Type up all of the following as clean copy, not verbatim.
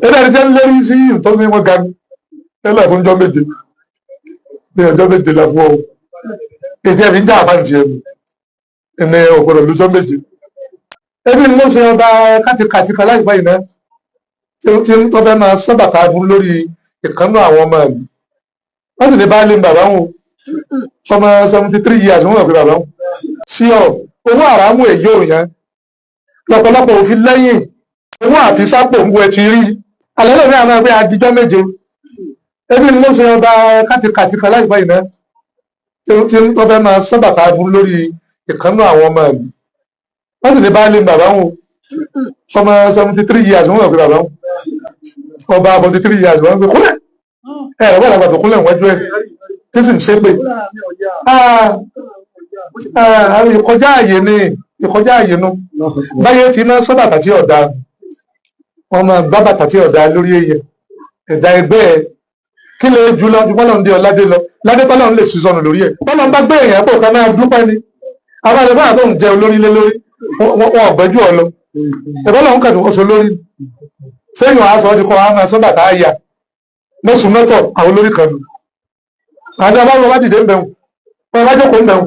Ẹ̀rọ ẹni tí ń lérí sí ìtọ́jú wọn ga ni ẹlẹ́ fún ọjọ́ 7, ní ọjọ́ 7 la fún ọ. Èdè ẹ̀mí ń dá àbáǹtì ẹ̀mí ẹni ọ̀gbọ́dọ̀ lójọ́ 7. Ẹbí ni ló ṣe ọba kátikàti kan láìpẹ́ yìí náà tí ń tọ́ fẹ́ máa sábà ká burú lórí ìkànnú àwọn ọmọ ìlú. Wọ́n sì ní bá lé bàbá wọn, ọmọ 73 years wọ́n wọ̀ pé bàbá wọn. Sí ọ owó àràmù èyí ò yẹn lọ́pọ̀lọpọ̀ òfin lẹ́yìn owó àfisápò ń bu ẹ ti rí alẹ́ lómi àwọn ẹgbẹ́ adijọ́ 7. Ẹbí ni ló ṣe ọba kátikàti kan láìpẹ́ yìí náà tí ń tọ́ fẹ́ máa sábà ká burú lórí ìkànnú àwọn ọmọ ìlú. Wọ́n sì ní bá lé bàbá wọn, ọmọ 73 years wọ́n wọ̀ pé bàbá wọn, ọba 43 years wọ́n gbé kúnlẹ̀ ẹ̀rọ wọ́n làgbà tó kúnlẹ̀ wájú ẹ̀ tí sì ń ṣépè. Ìkọjá àyè ni, ìkọjá àyè nu báyé tí iná sọ bàtà tí ọ̀dà, wọn máa gbá bàtà tí ọ̀dà lórí èèyàn ẹ̀dá ẹgbẹ́ ẹ̀ kí lè jù lọ ju bọ́lọ̀ ń dé ọ̀ládé lọ ládé tọ́lọ̀ ń lè sí sọnù lórí ẹ̀. Bọ́lọ̀ ń bá gbé èèyàn pò ká máa dúpẹ́ ni àwọn àlẹ́ báyà tó ń jẹ olórí lé lórí wọn ọ̀gbẹ́jú ọ lọ ẹ̀bọ́lọ̀ ń kàdùn ọ̀sọ̀ lórí sẹ́yìn wàá sọ ọ́ di kọ́ àwọn máa sọ bàtà àyà mọ́sùn mọ́tọ̀ àwọn olórí kan nù. Àti abáwọn bá dìde ń bẹ̀rù wọn bá jókòó ń bẹ̀rù,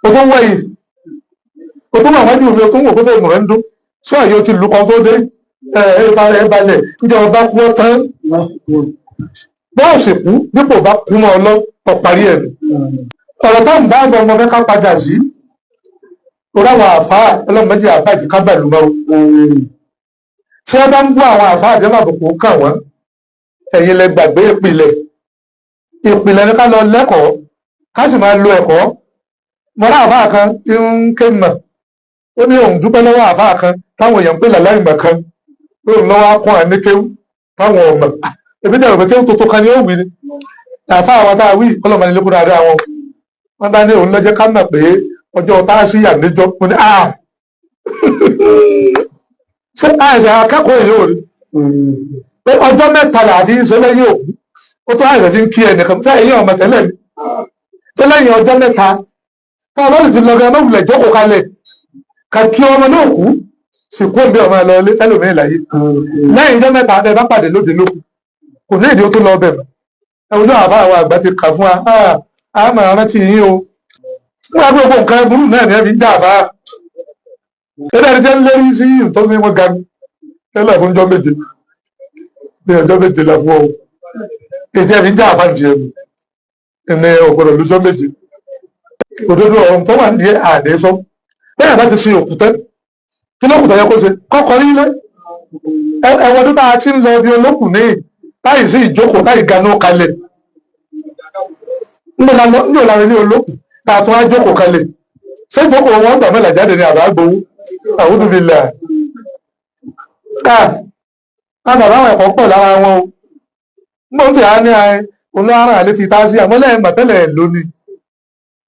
o tó ń wẹ̀yìn, o tó wà wájú mi, o tó ń wò pé fóònù rẹ̀ ń dún sọ àyè o ti lù kan tó dé ẹ ẹ bá ẹ balẹ̀ níjẹ́ ọba kú ọ tán bọ́ọ̀ sì kú dípò bá kú mọ́ ọ lọ ọ̀parí ẹ̀ nù. Ọ̀rọ̀ tó ń bá ọmọ ọmọ fẹ́ ká padà sí torí àwọn àfáà ọlọ́mọdé àbájì kábàlù mọ́ o. Tí wọ́n bá ń bú àwọn àfáà àjẹmọ́ àbùkù kàn wọ́n, ẹ̀yin lẹ gbàgbé ìpìlẹ̀. Ìpìlẹ̀ ní ká lọ lẹ́kọ̀ọ́, ká sì máa lo ẹ̀kọ́. Mo rá àfáà kan tí ń ké mọ̀, ó ní òun dúpẹ́ lọ́wọ́ àfáà kan táwọn èèyàn ń pè láláì mọ̀ kan lóun lọ́wọ́ á kún àní kéwú táwọn ọmọ èmi dẹ̀rọ̀ pé kéwú tuntun kan ni ó wí ni. Àfáà àwọn tá a wí ọlọ́mọ ní lókun dáadáa wọn, wọ́n bá ní òun lọ́jọ́ ká mọ̀ pé ọjọ́ táásíyà níjọ́. Mo ní ah, ṣé àìsàn akẹ́kọ̀ọ́ èyí ò rí pé ọjọ́ 3 là fi ń ṣe lẹ́yìn òkú, ó tún àìsàn fi ń kí ẹnìkan ṣé ẹ̀yìn ọmọ tẹ́lẹ̀ ni tó lẹ́yìn ọjọ́ 3 tó ọlọ́run ti lọ gan mọ́wulẹ̀ jókòó kalẹ̀ kà kí ọmọ náà kú sì kú òbí ọmọ ẹ lọ ilé ẹlòmíì láyé. Lẹ́yìn ọjọ́ 3 ẹ bá pàdé lóde lókù, kò ní ìdí ó tún lọ bẹ̀ mọ́. Ẹ̀wọ̀n náà àbá àwọn àgbà ti kà fún wa á máa rántí yín o. Wọ́n á gbé gbogbo nǹkan burú náà ní ẹ fi ń jà bá ẹ̀rọ ẹni tí ń lérí sí ìtọ́jú wọn ga ni ẹlẹ́ fún ọjọ́ 7, ní ọjọ́ 7 la fún ọ. Èdè ẹ̀mí ń jà àbáǹtì ẹ̀mí ẹni ọ̀gbọ́dọ̀ lójọ́ 7. Òdodo ọ̀rọ̀ tó wà nídìí àdé sọ bẹ́ẹ̀ bá ti sin òkú tẹ́ kí ló kù tó yẹ kó ṣe kọ́kọ́ nílé ẹ̀wọ̀n tó tá a ti ń lọ bí olókùn ní táyì sí ìjókòó táyì ganú kalẹ̀ ní òlànà ní olókùn tá a tún á jókòó kalẹ̀. Ṣé ìjókòó wọn gbà mẹ́lá jáde ní àbá gbowó àwùjọ bíi là á bàbá àwọn ẹ̀kọ́ pọ̀ lára wọn o. Mo ń tẹ̀ á ní olóhàrán àlẹ́ ti tá sí àmọ́lẹ̀ mọ̀tẹ́lẹ̀ lónìí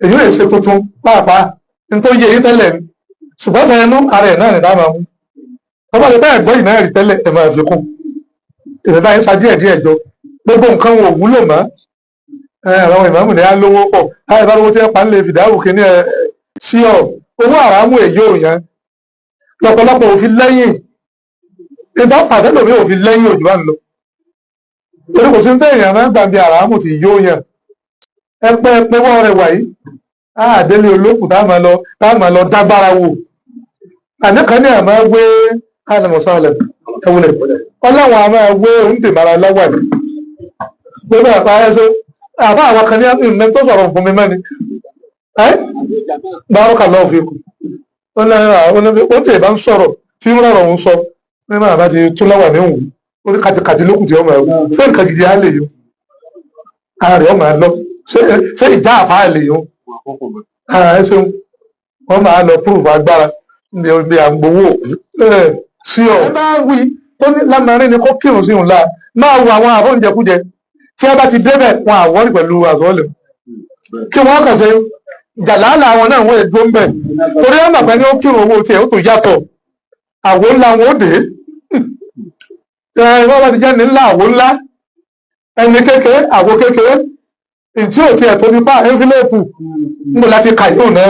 èyí ò ṣe tuntun pàápàá nítorí yẹ yín tẹ́lẹ̀ ni, ṣùgbọ́n fẹ́ ẹnu ara ẹ̀ náà ní dáàmà mú tọ́ba lè bẹ́ẹ̀ gbọ́ ìná ẹ̀rí tẹ́lẹ̀ ẹ̀ máa fi kún èmi báyìí sa díẹ̀ díẹ̀ jọ. Gbogbo nǹkan wọn ò wúlò mọ́. Àwọn ìmáàmù ní á lówó pọ̀ láì bá lówó tí ẹ pa ń lè fìdáwò kíní ẹ sí ọ owó àràmù èyí ò yẹn lọ́pọ̀lọpọ̀ òfin lẹ́yìn ìbá fàtẹ́lòmí òfin lẹ́yìn òjò bá ń lọ torí kò sí ní tẹ̀yàn máa ń gbàgbé àràmù tí yóò yẹn ẹpẹ ẹpẹ wọ́n rẹ̀ wáyé àdélé olókùn tá a máa lọ dágbára wò àníkan ní àmọ́ wé alẹ́mọ̀sálẹ̀ ẹ̀wùlẹ̀ ọlọ́wọ̀n a máa wé oúnjẹ mara láwà ní gbogbo àpá ẹ̀ṣọ́ àbá àwọn kan ní ìmẹ́ tó sọ̀rọ̀ fún mi mẹ́ni ẹ́ bárọ́kà lọ́wọ́ fi kù ó tẹ̀ bá ń sọ̀rọ̀ tí ń rọrọ̀ ń sọ ní máa bá ti tún láwà ní òun ó ní kàtìkàtì lókùn tí ọmọ ẹ̀wù ṣé nǹkan gidi á lè yọ ara rẹ̀ ọmọ ẹ lọ ṣé ìjà àfáà lè yọ ẹ ṣeun. Wọ́n máa lọ púrùfù agbára ní ibi à ń gbowó òkú sí ọ. Ẹ bá wí tó ní lámarin ni kó kírun sí òun la máa wo àwọn àbọ̀njẹkújẹ tí ẹ bá ti débẹ̀ wọn àwọ́rì pẹ̀lú àsọ̀ọ́lẹ̀ kí wọ́n kàn ṣe jàlálà àwọn náà wọ́n èdò ń bẹ̀ torí ẹ̀ màgbẹ́ ni ó kírun owó tiẹ̀ ó tó yàtọ̀ àwo ńlá wọn ó dé ẹ wọ́n bá ti jẹ́ ní ńlá àwo ńlá ẹni kékeré àwo kékeré tí ò tiẹ̀ tóbi pa ẹ́ńfílẹ́ẹ̀pù ń bọ̀ láti kà yóò náà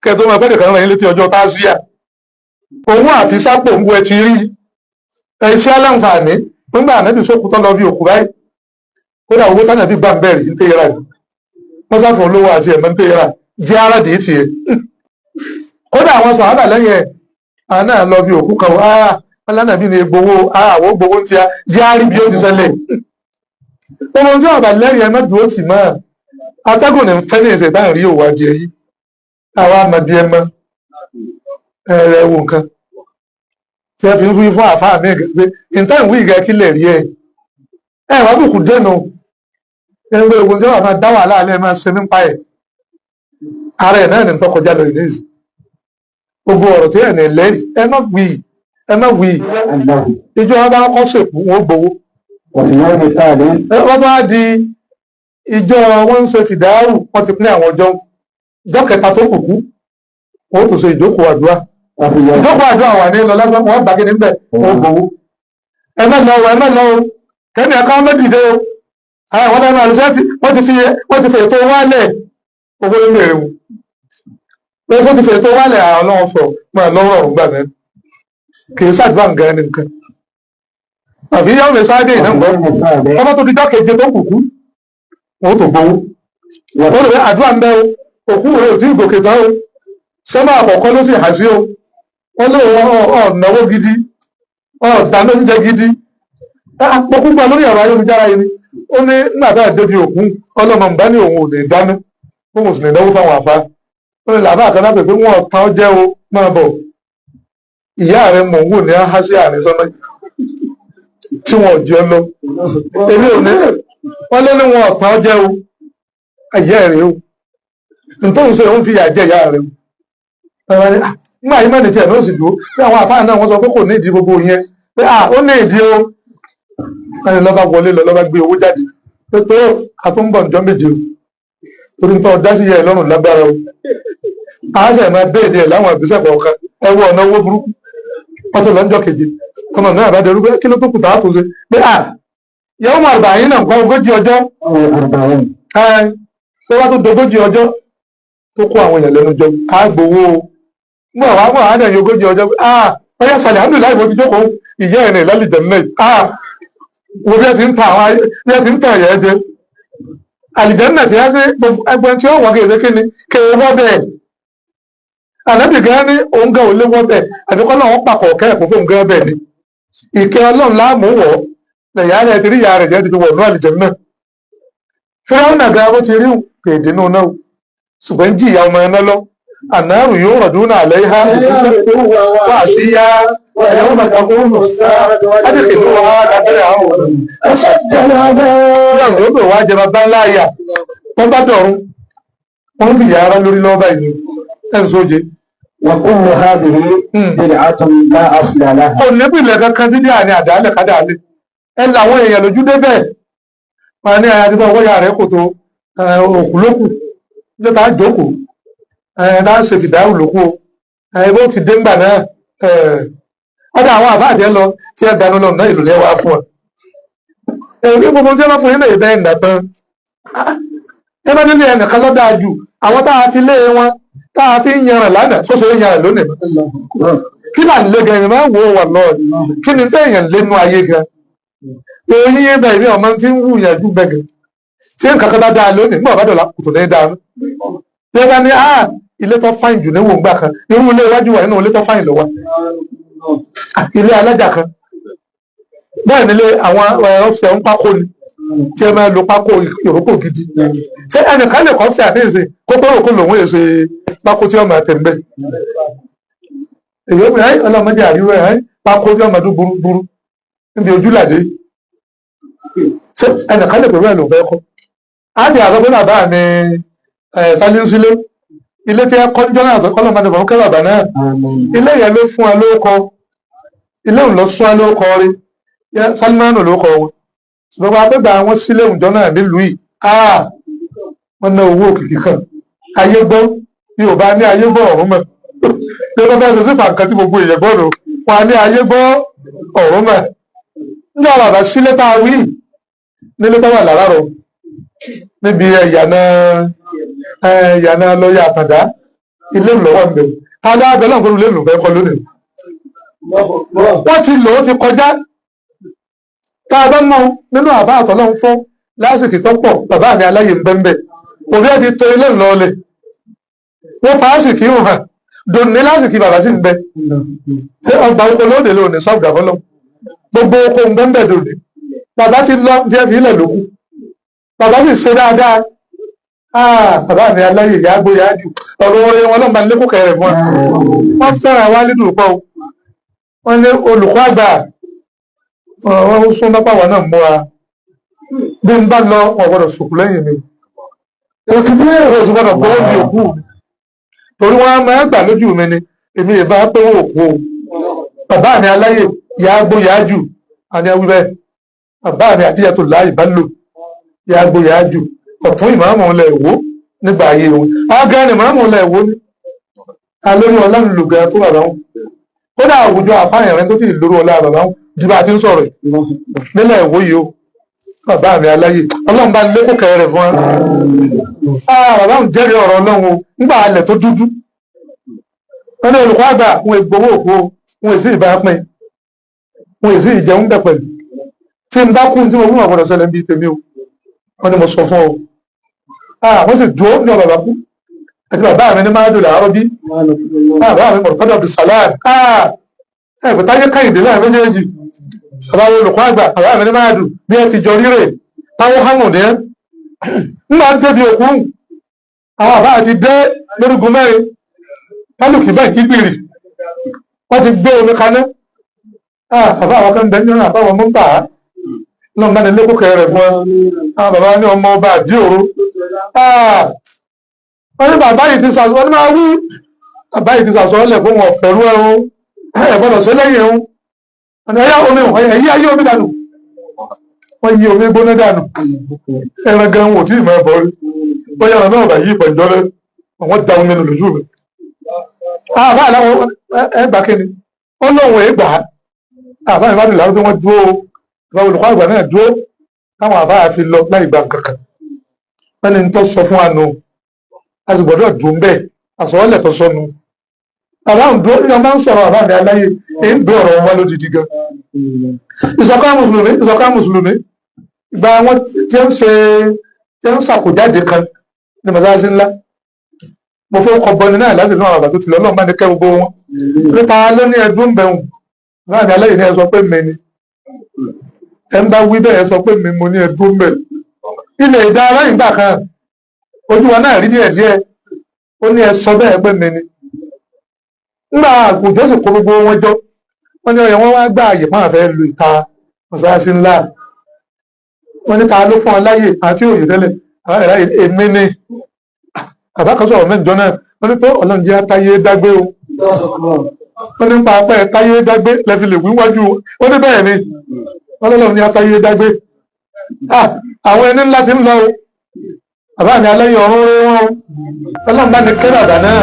kẹtọ́ máa bẹ́ẹ̀ nìkan rẹ̀ yín létí ọjọ́ táṣíà owó àfisápò ń bu ẹ ti rí. Ẹ̀ṣẹ́ aláǹfààní nígbà ànábì sókù tán lọ bí òkú báyìí, kódà owó tánàbí gbà ń bẹ̀rẹ̀ ń tẹ́yẹrà ní wọ́n sáfún olówó àti ẹ̀mọ́ ń tẹ́yẹrà jẹ́ ara dì í fi ẹ̀. Kódà àwọn sọ̀hábà lẹ́yìn ẹ̀ àwọn náà lọ bí òkú kan, wọn lánàbí ni gbowó, àwọn gbowó ń tíya jẹ́ àárí bí ó ti ṣẹlẹ̀. Ohun tí ọ̀bà lẹ́rìí ẹ mẹ́dùn ó tì mọ́ atẹ́gùn ní fẹ́ ní ìṣẹ̀dá rí òwò adìẹ yìí, àwa àmọ̀dí ẹ mọ́ ẹ wo nǹkan tí ẹ fi ń wí fún àfáà mi gẹ́gẹ́ pé nǹkan ìwé ìgẹ́ kí lè rí ẹ ẹ wàá bùkún dẹnu ẹ ń gbé ogun tí wàá máa dá wàhálà alẹ́ máa ṣe nípa ẹ̀ ara ẹ̀ náà ní tọkọjá lọ ìlú ìsìn. Gbogbo ọ̀rọ̀ tí ẹ̀ ní lẹ́rìí, ẹ má wí, ẹ má wí. Ìjọ wọn bá kọ́ sèkú, wọn ó gbowó. Wọ́n tó wá di ìjọ wọn ń ṣe fìdáhù, wọ́n ti pín àwọn ọjọ́ ìjọ kẹta tó kù kú, wọ́n ó tún ṣe ìjókòó àdúrà. Ìjókòó àdúrà wà ní lọ lásán, wọ́n gbà kíni níbẹ̀, wọ́n gbowó. Ẹ má lọ o, ẹ má lọ o, kẹ́mi ẹ̀ka wọn méjìdé o. Àwọn ọmọ àlùfẹ́ wọ́n ti fi ètò wálẹ̀ owó nínú èrè wọn. Wọ́n ti fi ètò wálẹ̀, àwọn ọlọ́wọ́ sọ máa lọ́wọ́ ọ̀rùn gbà mẹ́rin kì í ṣàdúrà nǹkan ẹni nǹkan àbí yàwó mi sáré ìná nǹkan. Ọba tó di jọ́ keje tó kù kú, wọ́n tó gbowó. Wọ́n lè àdúrà ń bẹ́ o, òkú rẹ̀ ò tí ì gòkè tán o, sẹ́mà àkọ́kọ́ ló sì hà sí o. Wọ́n lé ọ̀nàwó gidi, ọ̀dáná oúnjẹ gidi àpòkú gba lórí ẹ̀rọ ayélujára yìí ni. Ó ní nígbà tá a débi òkú ọlọ́mọ nbá ní òun ò lè dáná, òun ò sì lè náwó fáwọn àfa. Ó ní làbá àkàndá pé wọ́n tán jẹ́ o, máa bọ̀, ìyá rẹ̀ mò ń wò ní áhásí àárín sọ́nà tí wọn ò jẹ́ lọ. Èmi ò ní wọ́n lé ní wọn ọ̀tán jẹ́ o, ìyá rẹ̀ o, nítorí sọ òun fi ìyà jẹ ìyá rẹ̀ o. Nígbà yìí mẹ́rin tiẹ̀ náà sì dúró pé àwọn àfáà náà wọ́n sọ pé kò ní ìdí gbogbo yẹn, pé ó ní ìdí o. Ẹni lọ́ba wọlé lọ, lọ́ba gbé owó jáde pé tó àtúnbọ̀ ǹjọ́ méje o, torí ń tọ́ dá sí yẹ lọ́rùn lágbára o, a sì máa béèdì ẹ̀ láwọn ìgbésẹ̀ kọ̀ọ̀kan. Ẹ wọ ọ̀nà owó burúkú wọ́n tó lọ́njọ́ keje, ọmọ náà bá dẹrú pé kí ló tó kù tá a tó ṣe pé yẹ́wọ́n máa bà yín náà nǹkan 40 ọjọ́ ẹ tó bá tó dogójì ọjọ́ tó kó àwọn èèyàn lẹ́nu jọ, á gbowó o. Mú àwọn àwọn àádẹ́yìn 40 ọjọ́ pé ọyá sàlẹ̀ alhamdulillahi, mo ti jókòó ìyá ẹ̀rìn lálìjẹ̀ náà. Wo bí ẹ ti ń ta àwọn ayé, bí ẹ ti ń tàn yẹn jẹ àlìjẹ́nà tí wọ́n fi ẹgbẹ́ tí ó wọ́n kì í ṣe kí ni kì í wọ́ bẹ́ẹ̀. Ànábì gan ní òun gan ò lé wọ́ bẹ́ẹ̀, àfikún náà wọ́n pàkọ̀ kẹ́ẹ̀kọ́ fóun gan bẹ́ẹ̀ ni. Ìkẹ́ Ọlọ́run láàmú wọ̀ lẹ̀yà rẹ̀ ti rí ìyá rẹ̀ jẹ́ ti fi wọ̀ ní àlìjẹ́nà. Fíráúnà gan bó ti rí pèdè nù náà, ṣùgbọ́n jìyà ọmọ ẹ̀ná lọ ànáàrù yóò rọ̀dún náà lẹ́yìn ha wà sí yá ẹ̀yọ́ mẹ́ta kó mọ̀ adìkìlú wa lábẹ́rẹ́ àwọn ọ̀rọ̀ yóò wá jẹ bàbá ńlá yà wọ́n bá dọ̀run wọ́n fi yàrá lórí lọ́wọ́ báyìí ẹ̀ ń sóje. وكل هذه بدعة لا أصل لها. Kò nípìnlẹ̀ kankan, dídí àní àdálẹ̀ kádàálẹ̀ ẹ làwọn èèyàn lójú débẹ̀ wọn ní àti bá wọ́yà rẹ̀ kò tó òkú lókù níjọ́ tá a jókòó ẹ tá a ṣe fìdáhùn lókù o ẹ bó ti dé ńgbà náà. Ọ̀dọ̀ àwọn àbá àti ẹ lọ tí ẹ dànù lọ náà ìlú lẹ́wà fún ẹ. Èyí gbogbo tí ẹ bá fún yín lè bẹ́ẹ̀ nà tán, ẹ bá nílé ẹnìkan lọ́dà jù àwọn tá a fi lé wọn tá a fi ń yanràn lánàá sọ́sọ́ ń yanràn lónìí. Kí là ń lé gan? Ẹ̀ máa ń wò ó wà lọ́ọ̀ kí ni téèyàn lé nú ayé gan? Èyí yẹn bẹ́ẹ̀ ni ọmọ tí ń wù yẹn jù bẹ́ẹ̀ gan. Ṣé nǹkan kan bá dáa lónìí nígbà bá dọ̀la kò tó ní dáa? Tí ẹ bá ní ilé tó fine jù níwò ńgbà kan, irú ilé iwájú wà nínú ilé tó fine lọ́wọ́, ilé alájà kan bẹ́ẹ̀ nílé àwọn ọ̀sẹ̀ ń pákó ni tí ẹ máa lo pákó ìrókò gidi. Ṣé ẹnìkan lè kọ́ sí àdéhùn kó pé òkú lòun èsè pákó tí ọmọ àtẹ̀ ń bẹ̀? Èyí ó bẹ̀rẹ̀ ọlọ́mọdé àríwá ẹ̀ pákó tí ọmọdún burúburú níbi ojúlàdé. Ṣé ẹnìkan lè pẹ̀lú ẹ̀ ló fẹ́ kọ́? Á ti àsọ pé bàbá mi sálíńsílé ilé tí ẹ kọ́njọ́ náà kọ́lọ́mọdé fún kẹ́ bàbá náà, ilé yẹn ló fún wa lóko, ilé òun lọ sún wa lóko rí Sálímánù lóko wọn. Ṣùgbọ́n bá bẹ́ẹ̀ bá wọn sílé òǹjọ́ náà nílùú yìí, wọ́n ná owó òkìkí kan. Ayé gbọ́ Yorùbá ní ayé gbọ́ ọ̀run mọ̀ bí wọ́n bá ṣe sífà nǹkan tí gbogbo èèyàn gbọ́dọ̀ wọn á ní ayé gbọ́ ọ̀run mọ̀. Nígbà bàbá sílé tá a wí nílé tó wà láràárọ̀ níbi ìyànà ìyànà lọ́ọ̀yà àtàndá, ilé ìlọ́wọ́ ń bẹ̀rù ká abẹ́ náà gbọ́dọ̀ ilé ìlú fẹ́ kọ́ lónìí. Wọ́n ti lò ó ti kọjá. Tá a bá mọ nínú àbá àtọ́lọ́run fún lásìkò tó pọ̀, bàbá mi aláyè ń bẹ́ńbẹ́ òbí ẹ̀ ti tó ilé ńlọọlẹ̀ wọ́n fa àsìkí hàn dòní lásìkí bàbá sì ń bẹ. Ṣé ọgbà oko lóde lónìí sọ́ọ̀dà fọlọ́ gbogbo oko ń bẹ́ńbẹ́ dòní? Bàbá ti lọ tí ẹ fi ilẹ̀ lókù, bàbá sì ṣe dáadáa. Ah, bàbá mi aláyè yàgbó yájú ọ̀rọ̀ orin wọn lọ́nà lẹ́kọ̀ọ́ kẹrẹ̀ fún wa. Wọ́n fẹ́ràn wá nínú pọ̀. Wọ́n ní olùkọ́ àgbà wọ́n sún lọ́pàá wọn náà múra. Bí n bá lọ, wọn gbọ́dọ̀ sùkú lẹ́yìn mi, òkú ò sì gbọ́dọ̀ gbowó mi òkú mi, torí wọ́n á máa gbà lójú mi ni èmi ìbá pé wọ́n òkú o. Bàbá mi aláyè yàgbó yájú àní awí bẹ́ẹ̀. Bàbá mi àbíyàtò láàyè bá lò yàgbó yájú ọ̀tún ìmáàmù ilẹ̀ Ìwó nígbà ayé wọn. Ágán ìmáàmù ilẹ̀ Ìwó ni alórí ọlá ń lò gan tó bàbá wọn. Kódà àwùjọ àfáàyàn rẹ tó ti lórí ọlá bàbá wọn ju bá a ti ń sọ̀rọ̀ yìí nílẹ̀ Ìwó yìí o. Bàbá mi aláyè, Ọlọ́run bá lékún kẹrẹ fún wa. Bàbá òun jẹ́rìí ọ̀rọ̀ Ọlọ́run o. Ńgbà alẹ̀ tó dúdú, wọn ní olùkọ́ àgbà wọn ègbowó òkú o, wọn èsì ìbá pín, wọn èsì ìjẹun bẹ̀ pẹ̀lú. Tí n bá kú, tí mo fún ọ̀gbọ́dọ̀ ṣẹlẹ̀ ń bí tèmi o. Wọn ni mo sọ fún ọ. Wọ́n sì dúró ní ọ̀bàbà kú àti bàbá mi ní máàdù làárọ̀ bí bàbá mi mọ̀rọ̀kọ́dọ̀ Abdulsalam. Ẹ̀ kò táyé káyìndé láàrin méjèèjì. Bàbá olùkọ́ àgbà, bàbá mi ní máàdù, bí ẹ ti jọ rírè táwọn hámù ní ẹ ńgbà ń débi òkú. Àwọn àbá àti dé lórúkọ mẹ́rin kálukì bẹ́ẹ̀ kígbìrì, wọ́n ti gbé omi kaná. Àbá àwọn kan bẹ nínú àbá wọn mú tà á lọ́n bá ní lẹ́kọ̀ọ́ kẹrẹ fún ẹ. Àwọn bàbá ní ọmọ ọba àdí òru. Wọ́n ní bàbá yìí ti sàṣọ, wọ́n ní máa wí bàbá yìí ti sàṣọ ọ̀lẹ̀ fún wọn fẹ̀rú ẹ̀rún ẹ̀ gbọ́dọ̀ sí lẹ́yìn ẹ̀hún. Ọ̀nà ẹ̀yà omi ẹ̀yí ayé omi dànù, wọ́n yí omi gbóná dànù. Ẹran gan wò tí ì máa bọ̀ rí bóyá ọ̀nà náà bá yí ìpẹ̀jọ́ rẹ, wọ́n da omi nù lójú mi. Àbá àláwọ̀ ẹ gbà kíni ó lóun ẹ gbà á. Àbá mi bá dùn láwọn pé wọ́n dúró, àbá olùkọ́ àgbà náà dúró táwọn àbá fi lọ láì gbà kankan. Wọ́n ní tó sọ fún wa nù, a sì gbọ́dọ̀ dùn bẹ́ẹ̀ àsọ̀ọ́lẹ̀ tó sọnù. Bàbá ń dúró ní ọmọ ń sọ̀rọ̀. Bàbá mi aláyé èyí ń gbé ọ̀rọ̀ wọn wá lódìdí gan. Ìṣọ̀kan mùsùlùmí, ìṣọ̀kan mùsùlùmí, ìgbà wọn tí ń ṣe tí ń ṣàkójáde kan ní mọ́sálásí ńlá, mo fẹ́ kọ bọni náà lásìkò náà. Bàbá tó ti lọ, Ọlọ́run bá ní kẹ́ gbogbo wọn. Níta ló ní ẹdún bẹ̀rùn? Bàbá mi aláyé ní ẹ sọ pé mi ni ẹ ń bá wí bẹ́ẹ̀, ẹ sọ pé mi mo ní ẹdún bẹ̀. Ilẹ̀ ìdá aráyìn gbà kan ojú wa náà rí díẹ̀ díẹ̀. Ó ní ẹ sọ bẹ́ẹ̀ pé mi ni. Nígbà àwùjọ sì kó gbogbo wọn jọ, wọn ní ọyọ wọn wá gbà àyè máa fẹ́ lu ìta mọ́sálásí ńlá. Wọn ní ta ló fún ọ láyè àti òye tẹ́lẹ̀? Àwọn ẹ̀rá èmi ni. Bàbá kan sọ̀rọ̀ mẹ́jọ náà, wọ́n ní tó Ọlọ́run jẹ́ táyé dágbé o. Wọ́n ní pa apẹ́ táyé dágbé lẹ́fi lè wí wájú. Wọ́n ní bẹ́ẹ̀ ni, wọ́n lọ́lọ́run ní atáyé dágbé. Àwọn ẹni ńlá ti ń lọ o. Bàbá mi aláyé ọ̀run rẹ wọn o. Ọlọ́run bá ní kẹ́ bàbá náà.